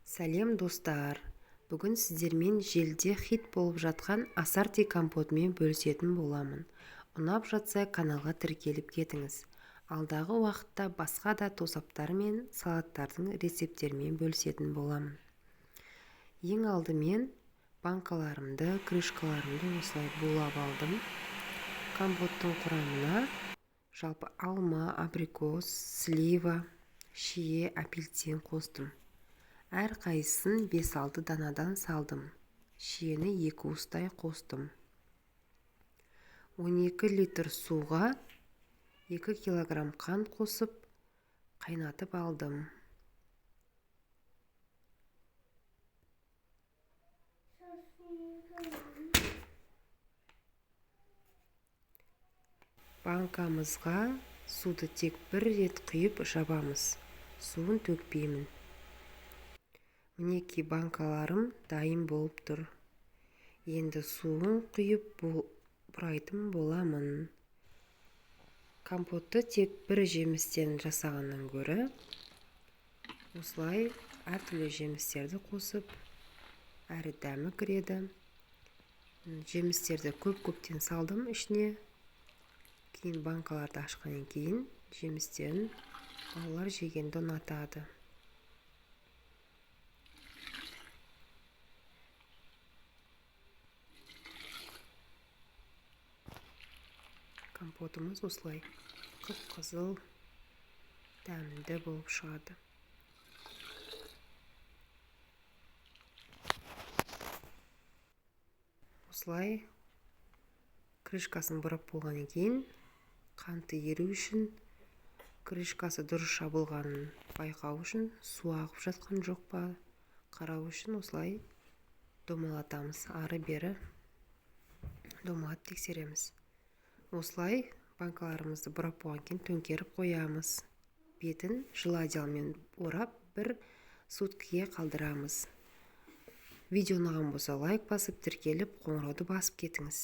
Сәлем, достар! Бүгін сіздермен желіде хит болып жатқан ассорти компотымен бөлісетін боламын. Ұнап жатса, каналға тіркеліп кетіңіз. Алдағы уақытта басқа да тосаптар мен салаттардың рецепттерімен бөлісетін боламын. Ең алдымен банкаларымды, крышкаларымды осылай булап алдым. Компоттың құрамына жалпы алма, абрикос, слива, шие, апельсин қостым. Әрқайсысын 5-6 данадан салдым. Шиені 2 уыстай қостым. 12 литр суға 2 килограмм қант қосып, қайнатып алдым. Банкамызға суды тек бір рет құйып жабамыз. Суын төкпеймін. Мінекей, банкаларым дайын болып тұр. Енді суын құйып бұрайтын боламын. Компотты тек бір жемістен жасағаннан гөрі осылай әртүрлі жемістерді қосып, әрі дәмі кіреді. Жемістерді көп-көптен салдым ішіне. Кейін банкаларды ашқаннан кейін жемістерін балалар жегенді ұнатады. Компотымыз осылай қып-қызыл, дәмді болып шығады. Осылай крышкасын бұрап болғаннан кейін қанты еру үшін, крышкасы дұрыс жабылғанын байқау үшін, су ағып жатқан жоқ па қарау үшін осылай домалатамыз, ары-бері домалатып тексереміз. Осылай банкаларымызды бұрап болған кейін төңкеріп қоямыз. Бетін жылы одеялмен орап, бір суткіге қалдырамыз. Видео ұнаған болса, лайк басып, тіркеліп, қоңырауды басып кетіңіз.